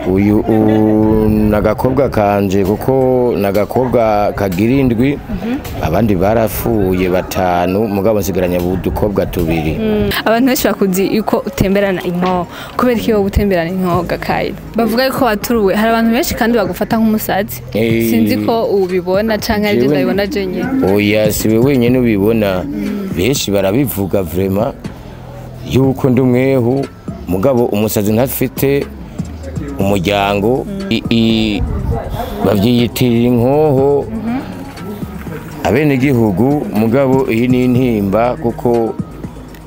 Uyu nagakobwa kanje kuko nagakobwa kagira indwi, abandi barafuye batanu, mugabo nsigaranye udukobwa tubiri. Abantu benshi bakuzi yuko utemberana inkoho. Kubera iki wowe utemberana inkoho gakayira? Bavuga yuko waturuwe. Hari abantu benshi kandi bagufata nk'umusazi. Sinzi ko ubibona canke ari je ndabibona je nyene. Oya, siwe wenyene ubibona, benshi barabivuga vraiment yuko ndi umwehu, mugabo umusazi ntafite umuryango. Bavyiyitirira inkoho abenegihugu, mugabo iyi ni intimba, kuko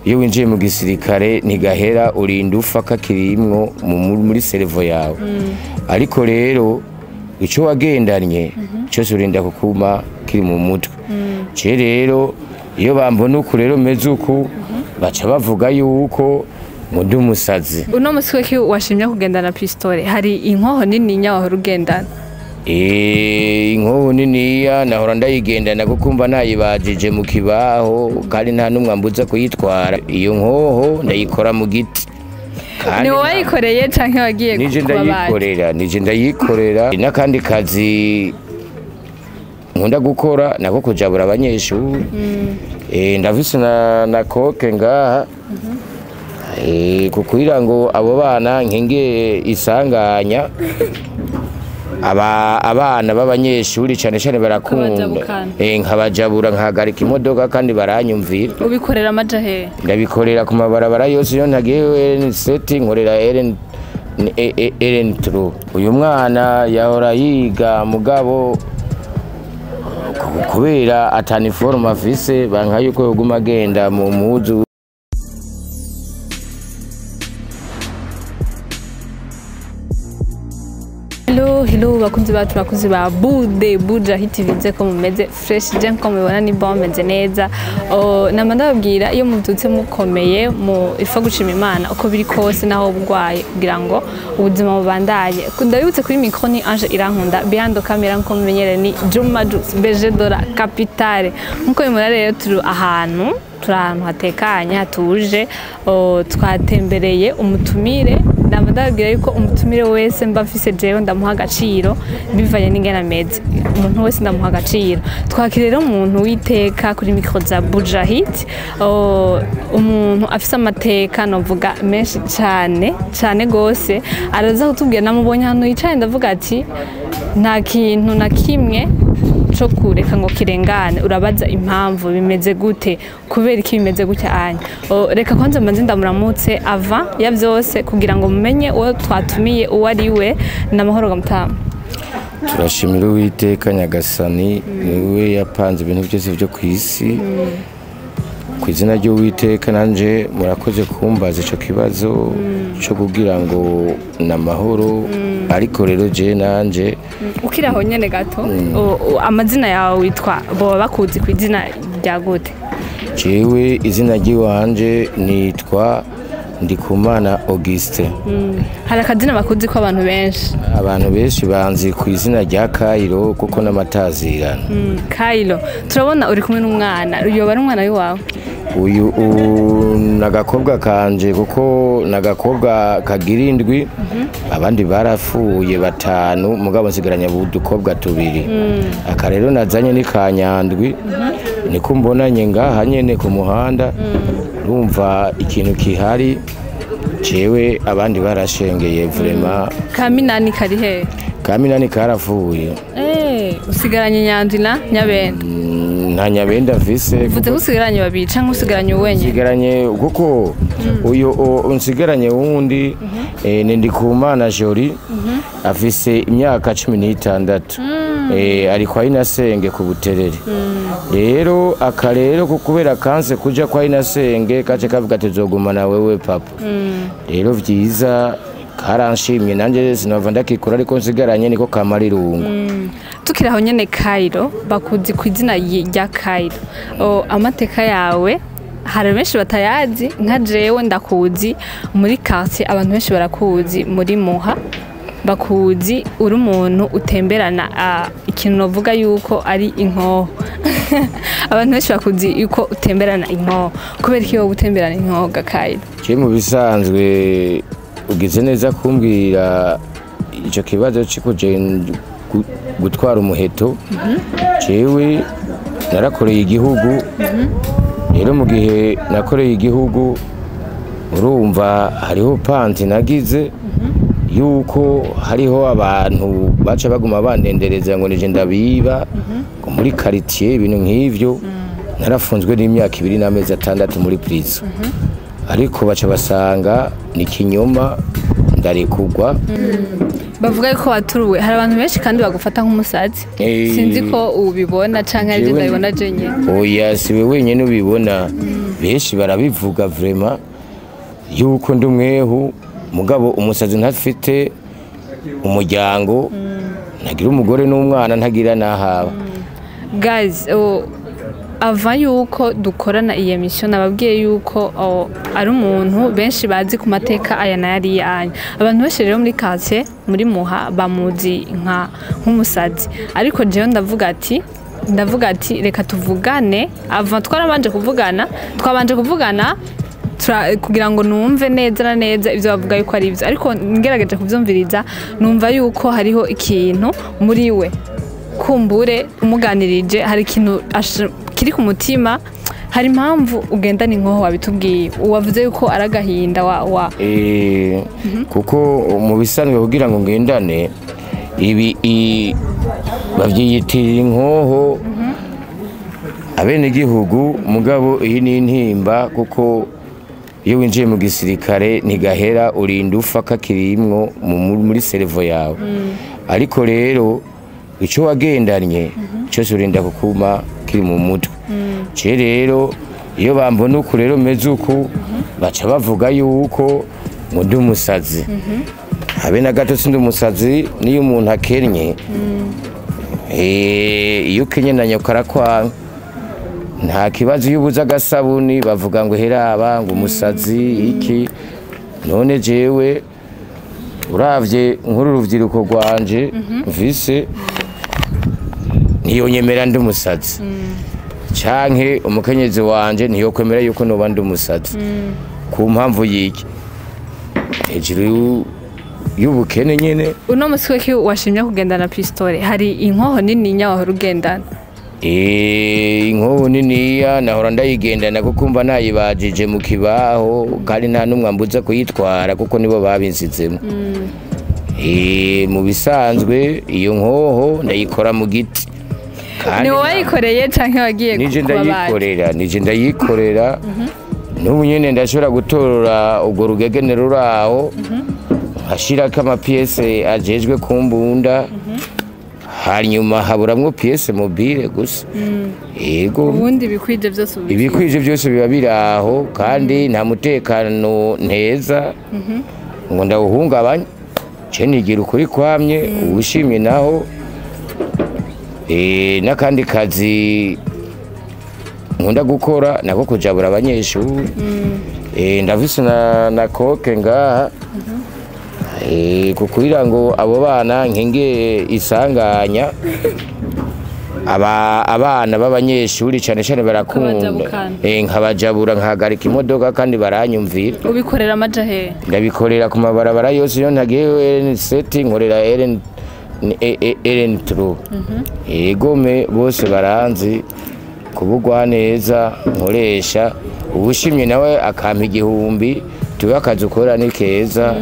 iyo winjiye mu gisirikare ntigahera, urinda ufa kakirimwo muri cerveau yawe. Ariko rero ico wagendanye cyose urinda kukuma kiri mu mutwe. Ce rero iyo bambona uku rero meze uku, baca bavuga yuko ngo ndi umusazi. Uno musi weki washimye kugendana pistole? Hari inkoho nini nya wahora ugendana? Inkoho niniya nahora ndayigendana kuko mba nayibajije mu kibaho, kandi nta n'umwe ambuza kuyitwara. Iyo nkoho ndayikora mu giti. Ni wowe wayikoreye canke wagiye Nije kubabaza? ndayikorera, nije ndayikorera. N'akandi kazi nkunda gukora nako kujabura abanyeshuri. Ndafise na koke ngaha, kugira ngo abo bana nkinge isanganya aba abana b'abanyeshuri cyane cyane barakunda. Ukabajabukana. Nkabajabura, nkahagarika imodoka kandi baranyumvira. Ubikorera amaja hehe? Ndabikorera ku mabarabara yose. Iyo ntagiye RN7 nkorera RN RN3. Uyu mwana yahora yiga, mugabo kubera ata uniforme afise, banka yuko yoguma agenda mu mpuzu. Hello, hello bakunzi bacu, bakunzi ba Bude Buja Hit TV, ko mumeze fresh? Je nko mubibona ni bon, meze neza. Oh, nama ndababwira, iyo mubyutse mukomeye mu ifa gushima Imana uko biri kose, naho bugwaye, kugira ngo ubuzima bubandanye. Ndabibutse, kuri micro ni Ange Irankunda, behind the camera nko mumenyere ni Juma Juice BG Dora Capitale. Nkuko bimubona rero, turi ahantu hatekanye, hatuje. Oh, twatembereye umutumire. Ndaba ndababwira yuko umutumire wese mba mfise jewe ndamuha agaciro bivanye n'ingene ameze. Umuntu wese ndamuha agaciro. Twakira rero umuntu w'iteka kuri micro za Buja Hit. Oh, umuntu afise amateka novuga menshi cane cane gose, araza kutubwira. Namubonye hano yicaye, ndavuga ati nta kintu na kimwe co kureka ngo kirengane, urabaza impamvu bimeze gute, kubera iki bimeze gutya anya. O, reka kwanza mbanze ndamuramutse ava ya vyose kugira ngo mumenye uwo twatumiye uwo ari we. Namahoro gamutamu? Turashimira Uwiteka Nyagasani, niwe yapanze ibintu byose byo ku isi. Ku izina ry'Uwiteka nanje murakoze kumbaza ico kibazo cyo kugira ngo ni amahoro. Ariko rero je nanje Ukiri aho nyene gato, amazina yawe witwa, boba bakuzi ku izina rya gute? Jewe izina ry'iwanje nitwa Ndikumana Auguste. Hari akazina bakuzi ko abantu benshi? Abantu benshi banzi ku izina rya Kairo kuko n'amatazirano. Kairo, turabona uri kumwe n'umwana. Yoba ari umwana w'iwawe? Uyu nagakobwa kanje kuko nagakobwa kagira indwi, abandi barafuye batanu, mugabo nsigaranye udukobwa tubiri. Aka rero nazanye ni kanyandwi, niko mbonanye ngaha nyene ku muhanda. Urumva ikintu kihari, jewe abandi barashengeye vraiment. Kaminani kari hehe? Kaminani karafuye. Usigaranye Nyandwi na Nyabenda? Nta Nyabenda mfise. Uvuze ko usigaranye babiri canke usigaranye wenyine? Nsigaranye kuko uyu nsigaranye wundi, ni Ndikumana Jori, afise imyaka 16, ari kwa Inasenge ku Buterere. Rero aka rero kubera kanse kuja kwa Inasenge, kace kavuga ati zogumana wewe papa. Rero vyiza karanshimye, nanje sinova ndakikora, ariko nsigaranye niko kamara irungu. Tukiri aho nyene, Cairo, bakuzi ku izina rya Cairo. O, amateka yawe hari benshi batayazi. Nka jewe ndakuzi muri quartier, abantu benshi barakuzi muri Muha, bakuzi uri umuntu utemberana ikintu novuga yuko ari inkoho. Abantu benshi bakuzi yuko utemberana inkoho. Kubera iki wowe utemberana inkoho ga Cairo? Je mu bisanzwe ugize neza kumbwira. Ico kibazo cyo gutwara umuheto, jewe narakoreye igihugu. Rero mu gihe nakoreye igihugu, urumva hariho panti nagize yuko hariho abantu baca baguma bandendereza ngo nije ndabiba ngo muri quartier, ibintu nk'ivyo. Narafunzwe n'imyaka 2 n'amezi 6 muri prison, ariko baca basanga ni kinyoma, ndarekugwa. Bavuga yuko waturuwe, hari abantu benshi kandi bagufata nk'umusazi. Sinzi ko ubibona canke ari je ndabibona jenyine. Oya, siwe wenyine ubibona, benshi barabivuga vraiment yuko ndi umwehu. Mugabo umusazi ntafite umuryango, ntagira umugore n'umwana, ntagira n'ahaba. Guys, ava yuko dukorana iyi mission, nababwiye yuko ari umuntu benshi bazi ku mateka aya n'ayari yanyu. Abantu benshi rero muri quartier, muri Muha, bamuzi nka nk'umusazi, ariko jewe ndavuga ati reka tuvugane. Ava twarabanje kuvugana, twabanje kuvugana kugira ngo numve neza na neza ibyo bavuga yuko ari ibyo, ariko ngerageje kubyumviriza numva yuko hariho ikintu muri we, kumbure umuganirije hari ikintu kiri ku mutima. Hari impamvu ugendana inkoho, wabitubwiye, wavuze yuko ari agahinda wa Kuko mu bisanzwe kugira ngo ngendane ibi bavyiyitirira inkoho abenegihugu, mugabo iyi ni intimba, kuko iyo winjiye mu gisirikare ntigahera, urinda ufa kakirimwo muri cerveau yawe. Ariko rero ico wagendanye cyose urinda kukuma kiri mu mutwe. Ce rero iyo bambona uku rero meze uku, baca bavuga yuko ngo ndi umusazi. Habe na gato sindi umusazi. Niyo umuntu akennye, iyo ukenye na nyoko arakwanga, nta kibazo. Iyo ubuze agasabuni bavuga ngo heraba ngo umusazi iki. None jewe uravye nk'uru ruvyiruko rwanje mvise, ntiyonyemera ndi umusazi, canke umukenyezi wanje ntiyokwemera yuko noba ndi umusazi. Ku mpamvu y'iki? Hejuru y'ubukene nyene. Uno musi weki washimye kugendana pistolet, hari inkoho nini wahora ugendana? Inkoho niniya nahora ndayigendana kuko mba nayibajije mu kibaho, kandi nta n'umwe ambuza kuyitwara kuko nibo babinsizemo. Mu bisanzwe iyo nkoho ndayikora mu giti. Kandi Ni wowe wayikoreye canke wagiye nije kubabaza? Ndayikorera, nije ndayikorera. N'ubu nyene ndashobora gutorora urwo rugegene ruri aho, nkashirako ama pièces ajejwe ku mbunda, hanyuma haburamwo pièce mobile gusa, yego. Ubundi bikwije byose ubu? Ibikwije byose biba biri aho, kandi nta mutekano nteza ngo ndawuhungabanye. Ce nigira ukuri kwamye, uwushimye naho. N'akandi kazi nkunda gukora nako kujabura abanyeshuri. Ndafise na koke ngaha, kugira ngo abo bana nkinge isanganya aba abana b'abanyeshuri cyane cyane barakunda. Ukabajabukana. Nkabajabura, nkahagarika imodoka kandi baranyumvira. Ubikorera amaja hehe? Ndabikorera ku mabarabara yose. Iyo ntagiye RN7 nkorera RN RN3. Egome bose baranzi kubugwa neza nkoresha. Ubushimye nawe akampa 1000, tuba akazi ukora ni keza.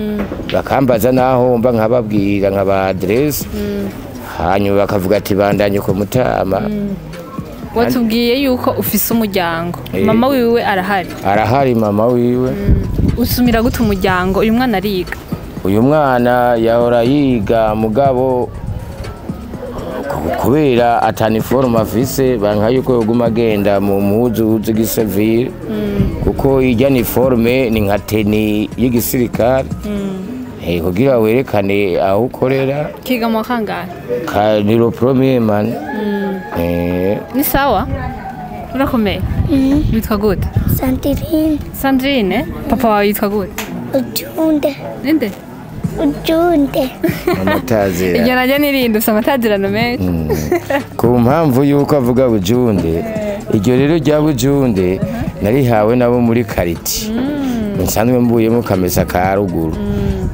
Bakambaza naho mba, nkababwira nkaba adresse, hanyuma bakavuga ati bandanye ku mutama. Watubwiye yuko ufise umuryango. Mama wiwe arahari? Arahari mama wiwe. Usumira gute umuryango? Uyu mwana ariga? Uyu mwana yahora yiga, mugabo kubera ata uniforme afise banka yuko yoguma agenda mu mpuzu z'igisivile, kuko irya uniforme ni nka tenue y'igisirikare, kugira werekane aho ukorera. Kiga mu wa kangahe? Ni le premier man. Ni sawa, urakomeye? Witwa gute? Sandrine. Sandrine. Papa wawe yitwa gute? Ujunde. Ninde? Ujunde. Amatazira. Iryo naryo nirindi, ufise amatazirano menshi. Ku mpamvu y'uko avuga Bujunde, iryo rero rya Bujunde narihawe nabo muri quartier nsanzwe mbuyemo, Kamesa ka ruguru.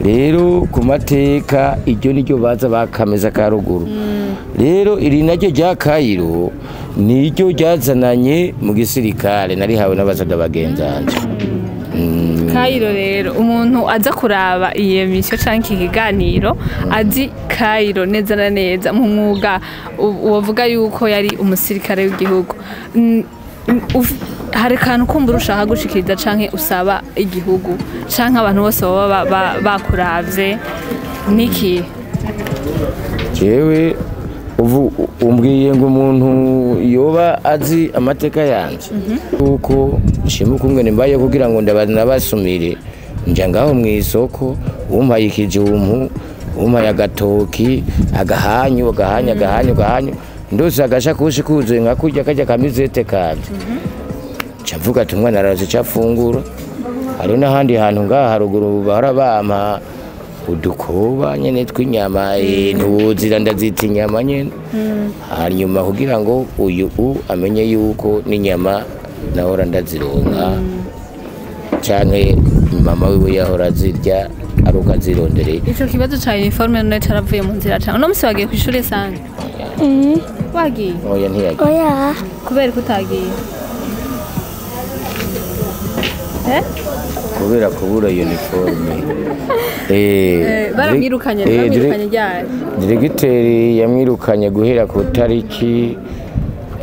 Rero ku mateka iryo niryo baza bakameza ka ruguru. Rero iri naryo rya Kayiro niryo ryazananye mu gisirikare, narihawe n'abasaza bagenzanje. Kayiro rero umuntu aza kuraba iyi emission canke iki kiganiro azi Kayiro neza na neza mu mwuga wovuga yuko yari umusirikare w'igihugu. Hari akantu kumbura ushaka gushikiriza canke usaba igihugu canke abantu bose baba bakuravye niki? Jewe ubu umbwiye ngo umuntu yoba azi amateka yanje kuko nshima ukungene mbaye kugira ngo ndabasumire, nja ngaho mu isoko umpaye ikijumpu, umpaye agatoki, agahanyu agahanyu agahanyu agahanyu, ndose agashakoshi kuzuye nka kurya karya kamizete kanje, nca mvuga ati umwana arazi ico afungura. Hari n'ahandi hantu ngaha haruguru bahora bampa udukoba nyene tw'inyama, ntiwuzira ndazita inyama nyene, hanyuma kugira ngo uyu amenye yuko n'inyama nahora ndazironka canke mama wiwe yahora azirya ari uko azirondereye. Ico kibazo ca uniforme none caravuye mu nzira cane. Uno musi wagiye kw'ishure sanga? Wagiye? Oya, ntiyagiye. Oya. Kubera ko utagiye? Kubera kubura uniforme. Baramwirukanye, baramwirukanye ryari? Diregiteri yamwirukanye guhera ku tariki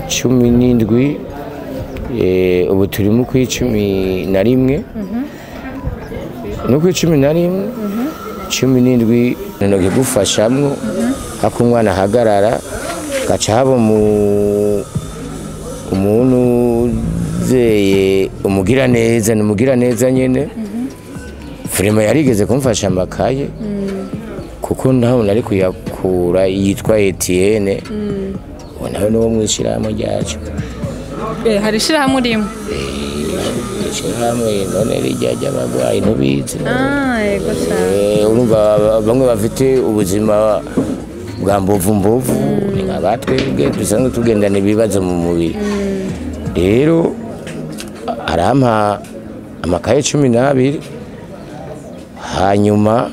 17, ubu turi mu 11, no ku 11, 17 ntoke gufashamwo hako umwana ahagarara gaca haba umuntu zeye umugira neza, ni umugira neza nyene. Frema yarigeze kumfasha amakaye kuko ntaho nari kuyakura, yitwa Etienne, uwo nawe niwo mw'ishirahamwe ryacu. Hari ishirahamwe urimo? Ishirahamwe none rirya ry'abagwayi ntubizi? Yego cane. Urumva bamwe bafite ubuzima bwa mbovu mbovu, ni nka batwebwe dusanzwe tugendana ibibazo mu mubiri. Rero arampa amakaye 12, hanyuma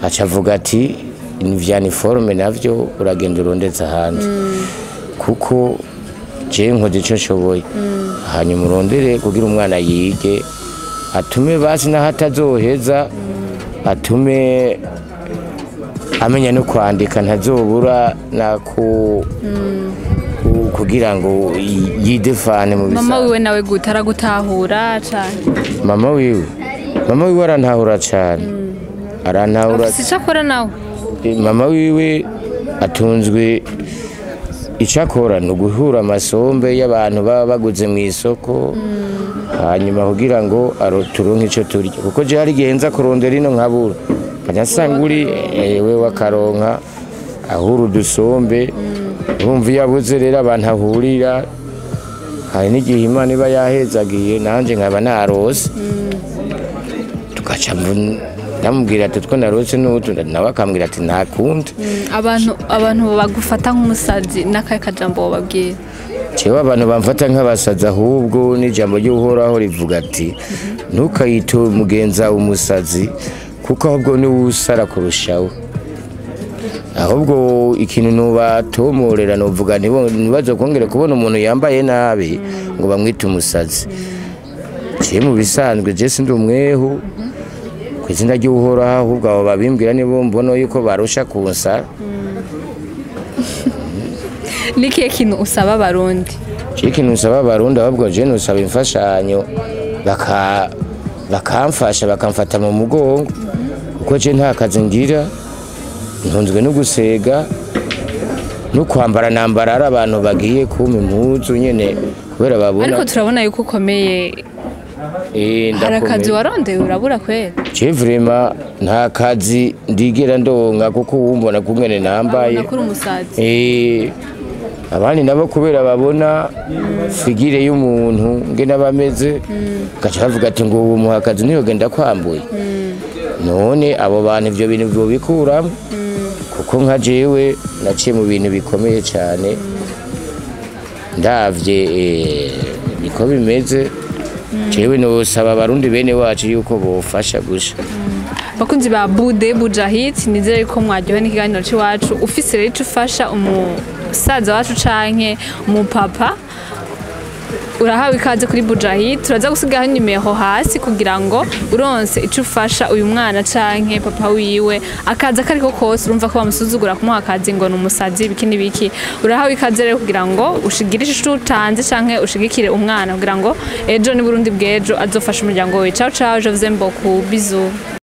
aca avuga ati vya uniforme navyo uragenda urondetse ahandi, kuko je nkoze ico nshoboye, hanyuma urondere kugira umwana yige, atume basi naho atazoheza, atume amenya no kwandika, ntazobura nako kugira ngo yidefane mu Mama bisanzwe. wiwe nawe gute, aragutahura cane? Mama wiwe arantahura cane, arantahura. Afise ico akora nawe? Mama wiwe atunzwe, icakora ni uguhura amasombe y'abantu baba baguze mu isoko, hanyuma kugira ngo turonke ico turya, kuko je hari igihe nza kurondera ino nkabura, nkaca nsanga uri we wakaronka ahura udusombe. Urumva iyo abuze rero abantu ahurira, hari n'igihe Imana iba yahezagiye nanje nkaba narose, tugaca ndamubwira ati two narose n'utu, nawe akambwira ati nta kundi. Abantu bagufata nk'umusazi n'akahe kajambo wobabwira? Jewe abantu bamfata nk'abasazi, ahubwo n'ijambo ry'Uhoraho rivuga ati ntukayite mugenza umusazi, kuko ahubwo niwe usara kurushaho. Ahubwo ikintu nubatomorera novuga ntibazokongere kubona umuntu yambaye nabi ngo bamwite umusazi. Jewe mu bisanzwe je sindi umwehu ku izina ry'Uhoraho, ahubwo abo babimbwira nibo mbona yuko barusha kunsara. Nikihe kintu usaba abarundi? Jewe ikintu nsaba abarundi, ahubwo je nusaba imfashanyo bakamfasha, bakamfata mu mugongo, kuko je nta kazi ngira, ntunzwe no gusega no kwambara nambara ari abantu bagiye kumpa impuzu nyene kubera babona. Ariko turabona yuko ukomeye. Hari akazi warondeye urabura kwera? Je vraiment nta kazi ndigera ndonka, kuko uwumbona kungene nambaye Urabona ko uri umusazi. Abandi nabo kubera babona figire y'umuntu ngene abameze, gaca bavuga ati ngo uwo muha akazi ntiyogenda kwambuye. None abo bantu ivyo bintu bobikuramwo, kuko nka jewe naciye mu bintu bikomeye cane, ndavye niko bimeze. Jewe nosaba abarundi bene wacu yuko bofasha gusha. Bakunzi ba Bude Bujahit, nizere ko mwaryohe n'ikiganiro c'iwacu. Ufise rero ico ufasha umusaza wacu canke umupapa, urahawe ikaze kuri Bujahit. Turaza gusigaho nimero hasi kugira ngo uronse ico ufasha uyu mwana canke papa wiwe, akazi akariko kose. Urumva ko bamusuzugura kumuha akazi ngo ni umusazi, ibiki n'ibiki. Urahawe ikaze rero kugira ngo ushigirishe ico utanze canke ushigikire umwana kugira ngo ejo ni Burundi bw'ejo azofasha umuryango we. Ciao ciao, je vous aime beaucoup, bisous.